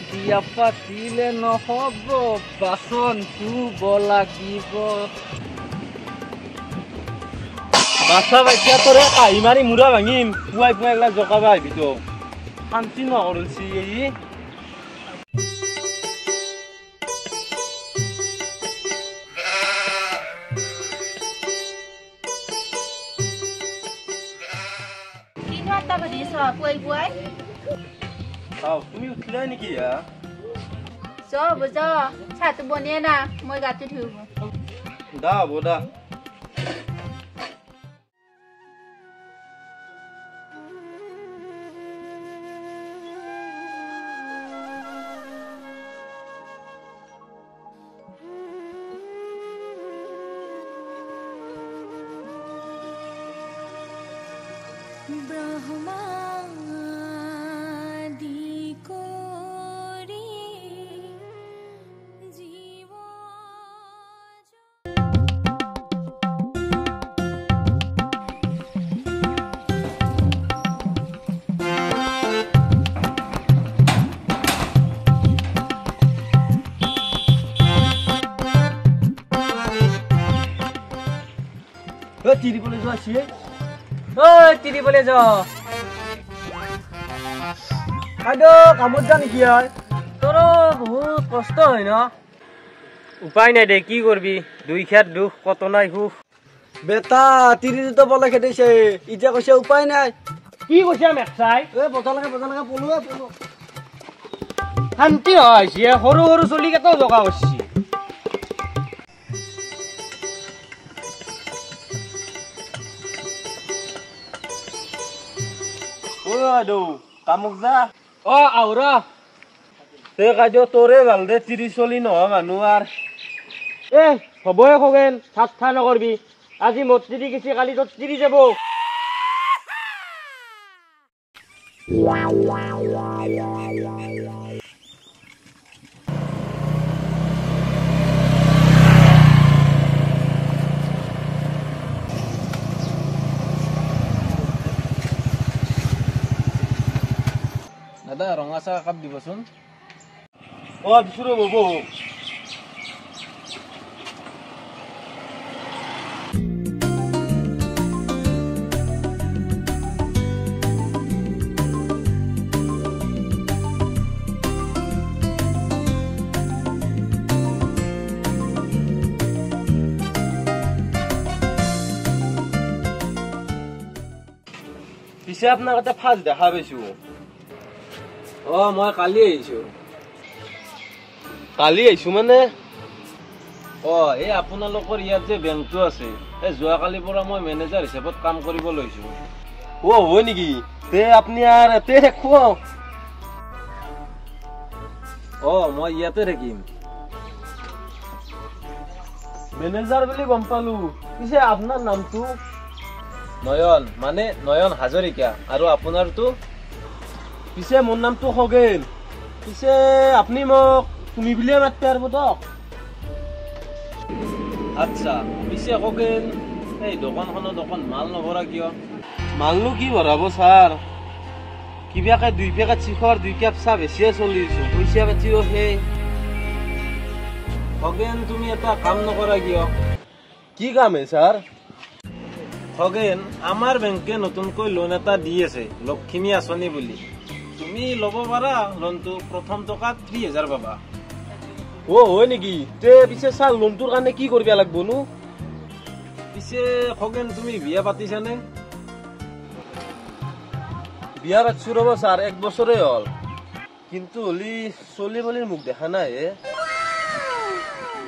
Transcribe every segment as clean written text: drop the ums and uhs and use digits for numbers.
বিয়া পাতিলে নহ'ব, বাচন ধুব লাগিব। বাচা বাচ্চা তোৰে কাহি মাৰি মূৰা ভাঙিম, পুৱাই পুৱাই এগলা জকাবা আহিবি তো। শান্তি নকৰলছি এই। কিনো এটা ভাবিছ পুৱাই পুৱাই? তুমি উঠিলাই নেকি? হ'ব য, চাহটো বনিয়ে না, মই গাটো ধুব। দা হ'ব দা। তিৰিবলৈ যোৱা আছে। ঐ তিৰিবলৈ যোৱা। বাইদেউ কামত যা নেকি? তোৰ বহুত কষ্ট হয় ন? উপায় নাই দে, কি কৰবি, দুই খেত দুখ কত নাই সুখ। বেটা তিৰিটো বলে খেদিছে, এতিয়া কৈছে উপায় নাই। কি কৈছে মেকচাই? এই বজালৈকে বজালৈকে পলোৱা পলো। শান্তি নহয়, সৰু সৰু চলিকেইটাও জগা কৰিছে। কামক যা। অ আউৰা তে কাইদেউ তোৰে ভাল দে, তিৰি চলি নহয় মানুহ আৰ। এ হ'বই খগেন, ঠাট্টা নকৰবি। আজি মোৰ তিৰি গেছি, কালি তোৰ তিৰি যাব। দাদা ৰঙা চাহ একাপ দিবচোন। অ দিছো ৰ'ব। পিছে আপোনাক এটা ফাৰ্ষ্ট দেখা পাইছো। অ মই কালি আহিছো। কালি আহিছো মানে? অ এই আপোনালোকৰ ইয়াত যে বেংকটো আছে, এই যোৱাকালিৰ পৰা মই মেনেজাৰ হিচাপত কাম কৰিব লৈছো। অ হয় নেকি? তে আপুনি আৰু ইয়াতে থাকো? অ মই ইয়াতে থাকিম। মেনেজাৰ বুলি গম পালো, পিছে আপোনাৰ নামটো? নয়ন, মানে নয়ন হাজৰিকা। আৰু আপোনাৰটো? পিছে মোৰ নামটো খগেন। পিছে আপুনি মোক তুমি বুলিয়ে মাতিব পাৰিব দিয়ক। আচ্ছা, পিছে খগেন, এই দোকানখনত অকণ মাল নভৰা কিয়? মালনো কি ভৰাব ছাৰ, কিবাকে দুই পেকেট চিখৰ দুই কাপ চাহ বেছিয়ে চলিছো, পইচা পাতিও সেই। খগেন, তুমি এটা কাম নকৰা কিয়? কি কাম হে ছাৰ? খগেন, আমাৰ বেংকে নতুনকৈ লোন এটা দি আছে, লখিমী আঁচনি বুলি। তুমি ল'ব পাৰা লোনটো, প্ৰথম টকা 30,000 পাবা। অ হয় নেকি? তে পিছে ছাৰ লোনটোৰ কাৰণে কি কৰিব লাগব নো? পিছে খগেন, তুমি বিয়া পাতিছানে? বিয়া পাতিছো ৰ'ব ছাৰ, 1 বছৰে হ'ল। কিন্তু হলি চলি বলিৰ মুখ দেখা নাই হে।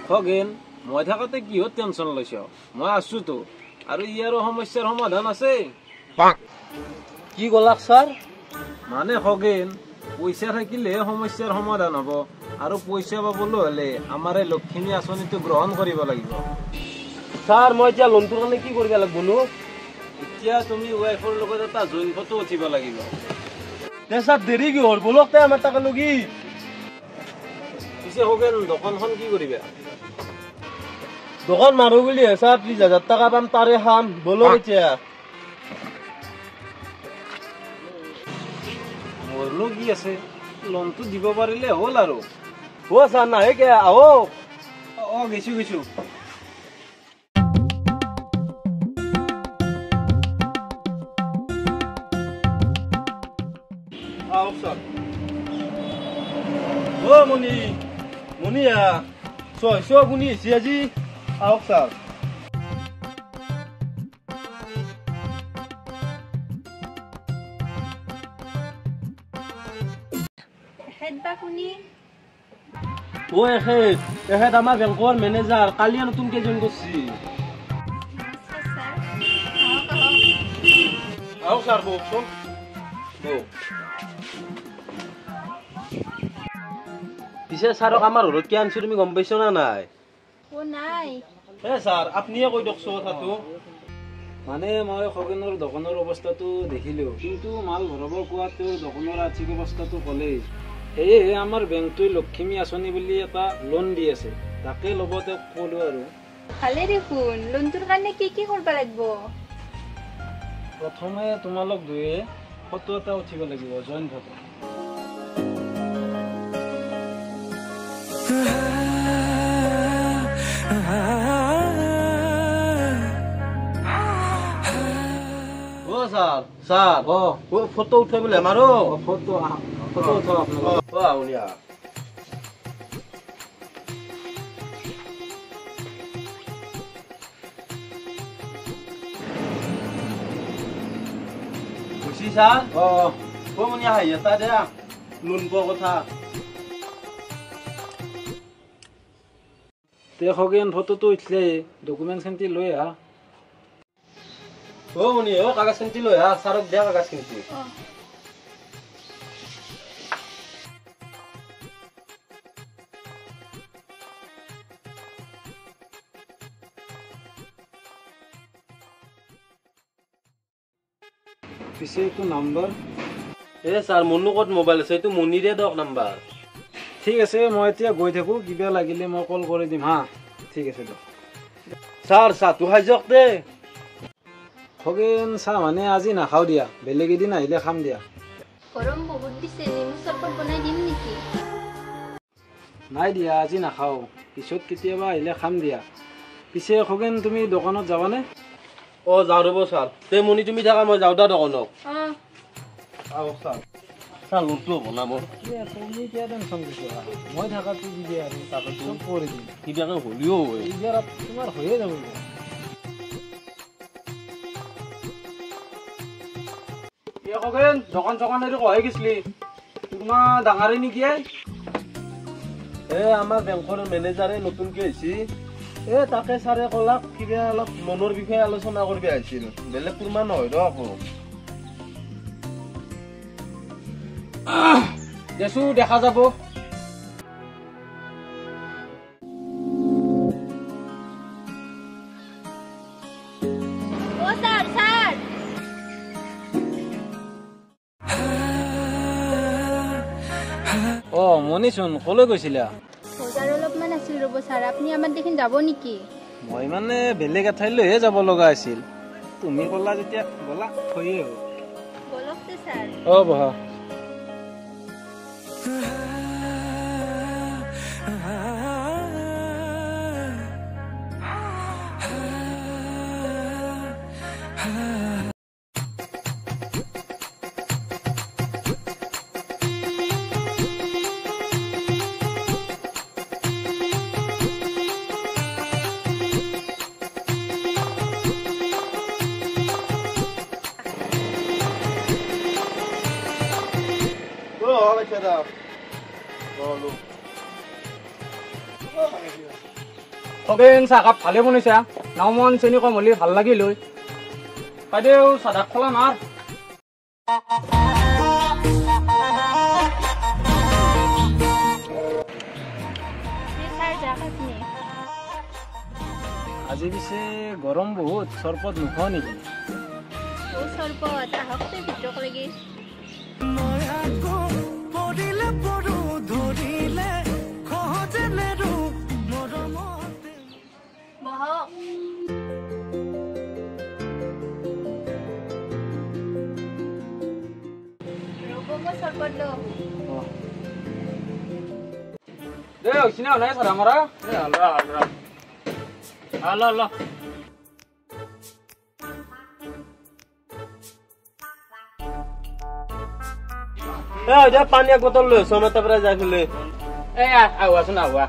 খগেন, মই থাকোঁতে কিহত টেনচন লৈছ? মই আছোতো। আৰু ইয়াৰো সমস্যাৰ সমাধান আছে। কি ক'লাক ছাৰ? মানে খগেন, পইচা থাকিলেহে সমস্যাৰ সমাধান হ'ব, আৰু পইচা পাবলৈ হ'লে আমাৰ এই লখিমী আঁচনিটো গ্ৰহণ কৰিব লাগিব। ছাৰ, মই এতিয়া লোনটোৰ কাৰণে কি কৰিব লাগিব নো? এতিয়া তুমি ৱাইফৰ লগত এটা জইন ফটো উঠিব লাগিব। দে ছাৰ, দেৰি কি হ'ল, বলক তে আমাৰ তাকে লগি। পিছে খগেন, দোকানখন কি কৰিবা? দোকান মাৰো বুলি ছাৰ, 30,000 টকা পাম, তাৰে খাম। বলক এতিয়া। মোৰনো কি আছে, লোনটো দিব পাৰিলে হ'ল আৰু। অ' ছাৰ, নাহে কে, আহক। অ' গৈছো গৈছো। আহক ছাৰ। অ' মণি, মণিয়া 600 গুণি আহিছে আজি। আহক ছাৰ। এখেত বা কোনি? অ' এখেত, এখেত আমাৰ বেংকৰ মেনেজাৰ, কালিয়ে নতুনকে জইন কৰিছি। নমস্কাৰ ছাৰ। আহক আহক। আহক ছাৰ, বহকচোন। বহক। পিছে ছাৰক আমাৰ ঘৰত কিয় আনিছো তুমি গম পাইছ না নাই? অ' নাই। এ ছাৰ, আপুনিয়ে কৈ দিয়কচোন কথাটো। মানে মই খগেনৰ দোকানৰ অৱস্থাটো দেখিলোঁ, কিন্তু মাল ভৰাব কোৱা তেওঁৰ দোকানৰ আৰ্থিক অৱস্থাটো ক'লেই। সেয়েহে আমাৰ বেংকটোৱে লখিমী আঁচনি বুলি এটা লোন দি আছে, তাকে ল'ব তেওঁক ক'লো আৰু। ভালে দেখোন। লোনটোৰ কাৰণে কি কি কৰিব লাগিব? প্ৰথমে তোমালোক দুয়ে ফটো এটা উঠিব লাগিব, জইন ফটো। অ' ছাৰ, ছাৰ, অ' ফটো উঠাই বোলে মাৰো। ফটো ফটো উঠাও আপোনালোক। অ' আহুনীয়া। বুজি ছাৰ? অ' অ' মণিয়া, হাঁহি এটা দিয়া, লোন পোৱা কথা। তে খগেন, ফটোটো উঠিলে ডকুমেণ্টছখিনি লৈ আহা। অ' মণি, অ' কাগজখিনি লৈ আহা, ছাৰক দিয়া কাগজখিনি। অ' পিছে এইটো নাম্বাৰ? এ ছাৰ, মোৰনো ক'ত মোবাইল আছে, এইটো মণিৰে দিয়ক নাম্বাৰ। ঠিক আছে, মই এতিয়া গৈ থাকোঁ, কিবা লাগিলে মই কল কৰি দিম। হা, ঠিক আছে দিয়ক। ছাৰ, চাহটো খাই যাওক দে। খগেন, চাহ মানে আজি নাখাওঁ দিয়া, বেলেগ এদিন আহিলে খাম দিয়া। গৰম বহুত দিছে, নেমু চৰবত বনাই দিম নেকি? নাই দিয়া, আজি নাখাওঁ, পিছত কেতিয়াবা আহিলে খাম দিয়া। পিছে খগেন, তুমি দোকানত যাবানে? অ' যাওঁ ৰ'ব ছাৰ। তে মণি তুমি থাকা, মই যাওঁ দা দোকানত। অ' আহক ছাৰ। ছাৰ, লোনটো হ'ব না মোৰ? তুমি কিয় টেনশ্যন দিছা, মই থাকাটো দি দিয়া আৰু তাকেতো চব কৰি দিম। কিবাকে হ'লেও হয়। এইবাৰ তোমাৰ হৈয়ে যাব। এ খগেন, দোকান চোকান এৰি কহাই গৈছিলি, তোমাৰ ডাঙৰে নেকি? এ আমাৰ বেংকৰ মেনেজাৰে নতুনকে আহিছি। এ তাকে ছাৰে ক'লাক কিবা অলপ লোনৰ বিষয়ে আলোচনা কৰিব আহিছিল, বেলেগ কোনোবা নহয় ৰ আকৌ। দেচো, দেখা যাব। অ' ছাৰ, ছাৰ। অ' মণিচোন, ক'লৈ গৈছিলা? বজাৰ অলপমান আছিল ৰ'ব ছাৰ, আপুনি আমাৰ দেখোন যাব নেকি? মই মানে বেলেগ এঠাইলৈহে যাব লগা আছিল, তুমি ক'লা যেতিয়া ব'লা, থৈয়ে আহোঁ। বলক তে ছাৰ। অ' বহা। খগেন, চাহকাপ ভালে বনাইছা। নাওমন চেনি কম হ'লে ভাল লাগিল হয়। বাইদেউ চাদা খোলা মাৰ। আজি পিছে গৰম বহুত, চৰবত নোখোৱা নেকি? চৰবত আহক ভিতৰক লাগি। বহক। ৰ'ব মই চৰবত লওঁ। দে হৈছে না নাই চাদা মাৰা? ল ল। পানী এক বটল লৈ আমাৰ তাৰ পৰা যাই ফেলে। এই আহুৱাচোন আহুৱা।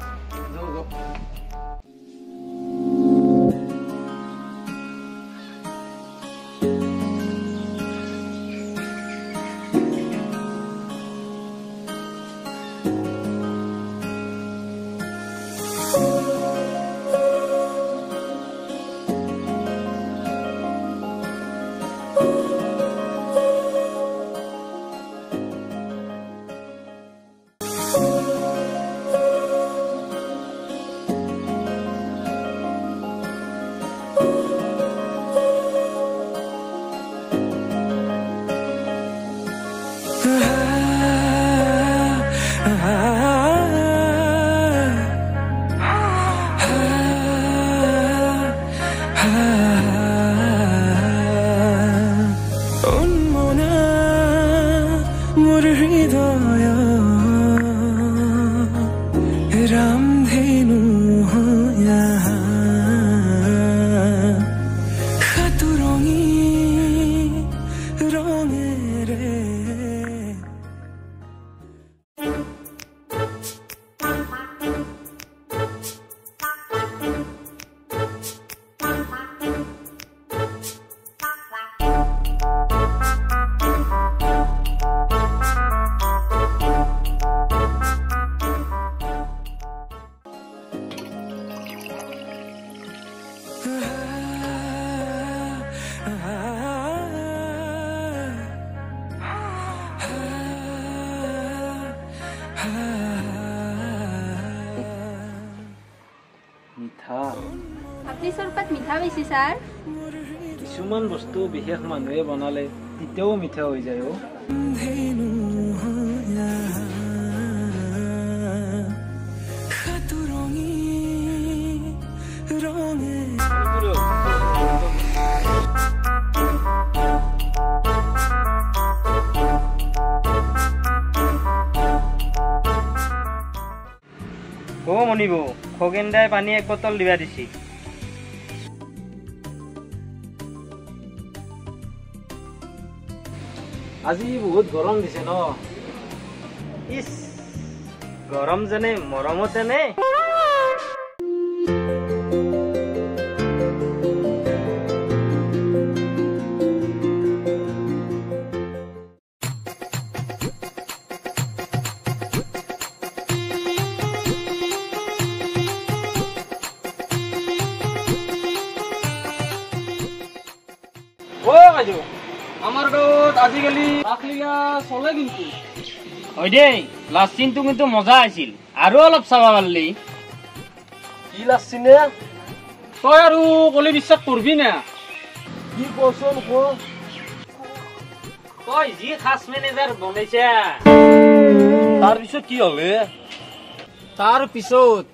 আপুনি চৰবত মিঠা বেছি ছাৰ। কিছুমান বস্তু বিশেষ মানুহে বনালে তেতিয়াও মিঠা হৈ যায়। অ মণিব, খগেন দাই পানী এক বটল দিবা দিছি। আজি বহুত গৰম দিছে ন? ইচ, গৰম যেনে মৰমো তেনে। অ বাইদেউ, আমাৰ গাঁৱত আজিকালি ৰাসলীলা চলে কিন্তু। হয় দেই, লাষ্ট চিনটো কিন্তু মজা আছিল, আৰু অলপ চাব পাৰলি। কি লাষ্ট চিনে? তই আৰু ক'লে বিশ্বাস কৰবি না? কি কচোন ক। তই যি খাচ মেনেজাৰ বনাইছা। তাৰপিছত কি হ'লে? তাৰপিছত